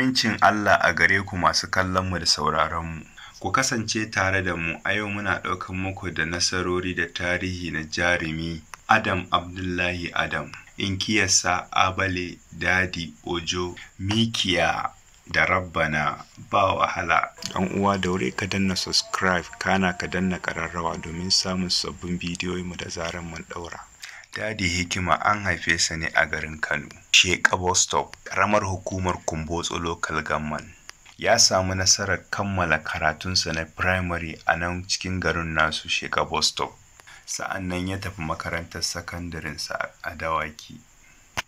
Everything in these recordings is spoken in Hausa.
Amincin Allah a gare ku masu kallonmu da sauraronmu. Ku kasance tare da mu a yau muna ɗaukar muku da nasarori da tarihi na jarumi Adam Abdullahi Adam, inkiyarsa Abale Dadi Ojo Mikiya da Rabbana ba wahala. Ɗan uwa daure ka danna subscribe kana ka danna ƙararrawa domin samun sabbin bidiyoyinmu da zarar mun ɗaura. Dadi Hikima an haife sa ne a garin Kano, Sheka Bus Stop, ƙaramar hukumar Kumbotso Local Government. Ya samu nasarar kammala karatunsa na firamare a nan cikin garin nasu Sheka Bus Stop. Sa'an nan ya tafi makarantar sakandarensa a Dawaki.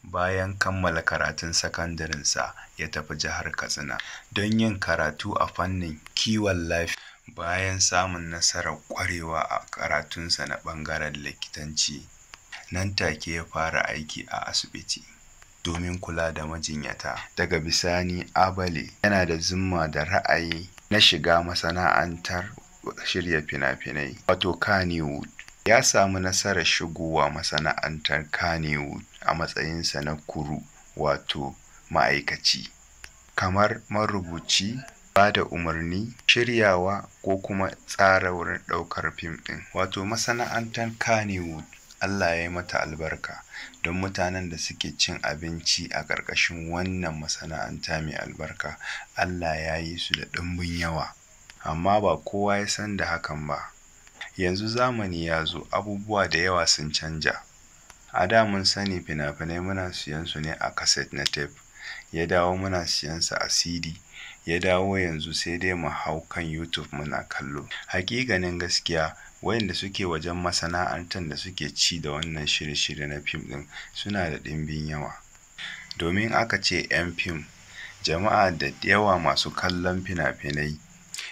Bayan kammala karatun sakandarensa ya tafi jihar Katsina don yin karatu a fannin kiwon lafiya. Bayan samun nasarar ƙwarewa a karatunsa na ɓangaren likitanci, nan take ya fara aiki a asibiti domin kula da majinyata. Daga bisani Abale yana da zimma da ra'ayi na shiga masana'antar shirya fina-finai wato Kannywood. Ya samu nasarar shigowa masana'antar Kannywood a matsayinsa na kuru wato ma'aikaci, kamar marubuci, ba da umarni, shiryawa ko kuma tsara wurin ɗaukar fim ɗin. Wato masana'antar Kannywood Allah ya yi mata albarka don mutanen da suke cin abinci a ƙarƙashin wannan masana'anta mai albarka Allah ya yi su da ɗumbin yawa, amma ba kowa ya san da hakan ba. Yanzu zamani ya zo abubuwa da yawa sun canja. A da mun sani fina-finai muna siyan su ne a kaset na tef, ya dawo muna siyan su a CD, ya dawo yanzu sai dai mu hau kan YouTube muna kallo. Haƙiƙanin gaskiya wayanda suke wajen masana'antar da suke ci da wannan shirye-shirye na fim ɗin suna da ɗimbin yawa. Domin aka ce 'yan fim, jama'a da yawa masu kallon fina-finai,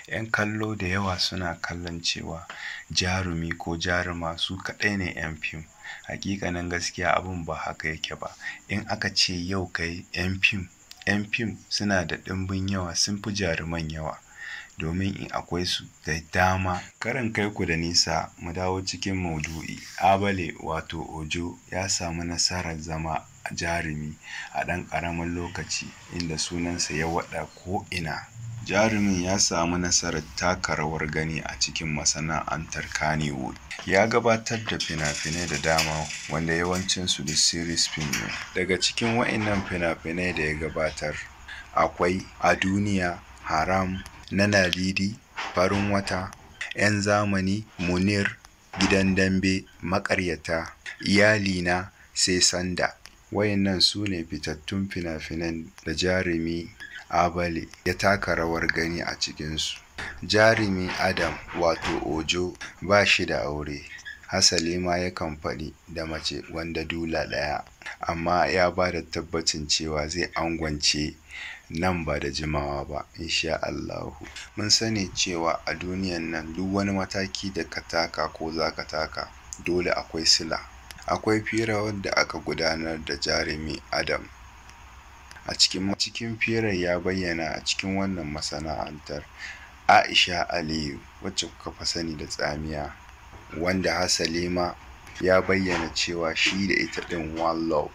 'yan kallo da yawa suna kallon cewa jarumi ko jaruma su kaɗai ne 'yan fim. Haƙiƙanin gaskiya abun ba haka yake ba. In aka ce yau kai 'yan fim, 'yan fim suna da ɗimbin yawa sun fi jaruman yawa. Domin in akwai su da dama. Kar in kai ku da nisa mu dawo cikin maudu'i. Abale wato Ojo ya samu nasarar zama jarumi a ɗan ƙaramin lokaci inda sunansa ya waɗa ko'ina. Jarumin ya samu nasarar taka rawar gani a cikin masana'antar Kannywood. Ya gabatar da fina-finai da dama wanda yawancinsu duk series film ne. Daga cikin waɗannan fina-finai da ya gabatar akwai A Duniya, Haram, Na Ladidi, Farin Wata, 'Yan Zamani, Munir, Gidan Dambe, Maƙaryata, Iyalina, Sai Sanda. Waɗannan su ne fitattun fina-finan da jarumi Abale ya taka rawar gani a cikinsu. Jarumi Adam wato Ojo ba shi da aure, hasali ma yakan faɗi da mace gwanda dula ɗaya, amma ya ba da tabbacin cewa zai angwance nan ba da jimawa ba insha Allahu. Mun sani cewa a duniyan nan duk wani mataki da ka taka ko za ka taka dole akwai sila. Akwai fira wadda aka gudanar da jarumi Adam. A cikin firar ya bayyana a cikin wannan masana'antar Aisha Aliyu wacce kuka fi sani da Tsamiya, wanda hasali ma ya bayyana cewa shi da ita ɗin one love.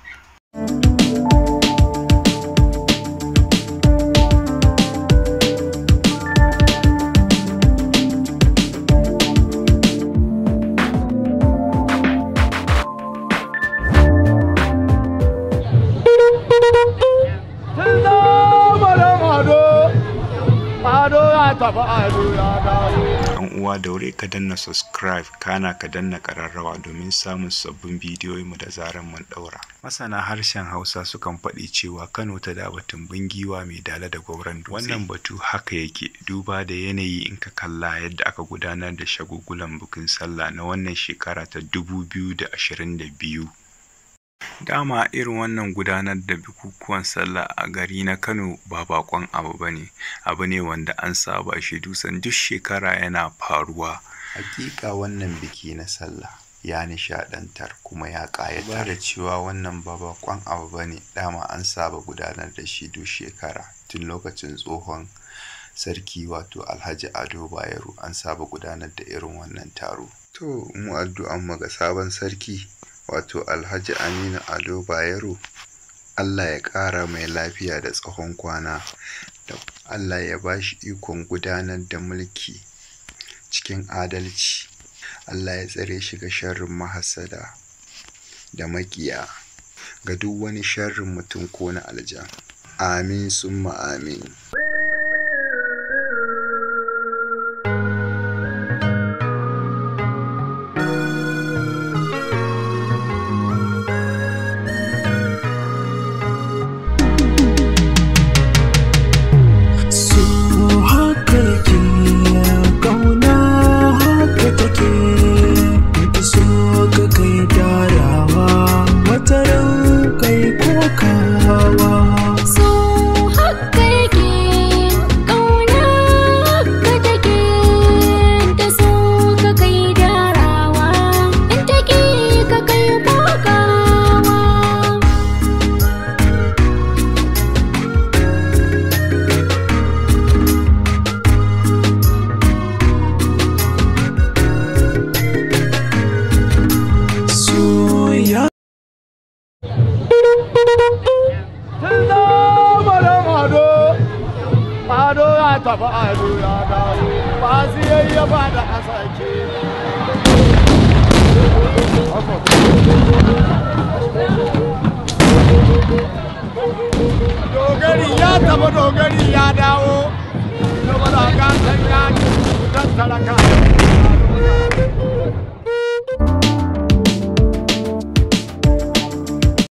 Ɗan uwa daure ka danna subscribe kana ka danna ƙararrawa domin samun sabbin bidiyoyinmu da zarar mun ɗaura. Masana harshen Hausa sukan faɗi cewa Kano ta da tumbin giwa mai dala da gwauron dutse. Wannan batu haka yake duba da yanayi in ka kalla yadda aka gudanar da shagulgulan bikin sallah na wannan shekara ta 2022. Dama irin wannan gudanar da bukukuwan sallah a gari na Kano ba baƙon abu ba ne, abu ne wanda an saba shi dusan duk shekara yana faruwa. Haƙiƙa wannan biki na sallah ya nishaɗantar kuma ya ƙayatar. Da cewa wannan ba baƙon abu ba ne, dama an saba gudanar da shi duk shekara tun lokacin tsohon sarki wato Alhaji Ado Bayero an saba gudanar da irin wannan taro. To mu addu'anmu ga sabon sarki wato Alhaji Aminu Ado Bayero Allah ya ƙara mai lafiya da tsawon kwana, da Allah ya ba shi ikon gudanar da mulki cikin adalci. Allah ya tsare shi ga sharrin mahassada da maƙiya, ga duk wani sharrin mutum ko na aljan. Amin summa amin. So haka yake, kauna haka take, ta so ka kai darawa, wataran kai kokawa. So haka yake, ƙauna haka take, ta so ka kai darawa, in ta ƙi ka kai kokawa. So ya Tun zamanin ado, ado ya tafi, ado ya dawo, ba su yayyafa da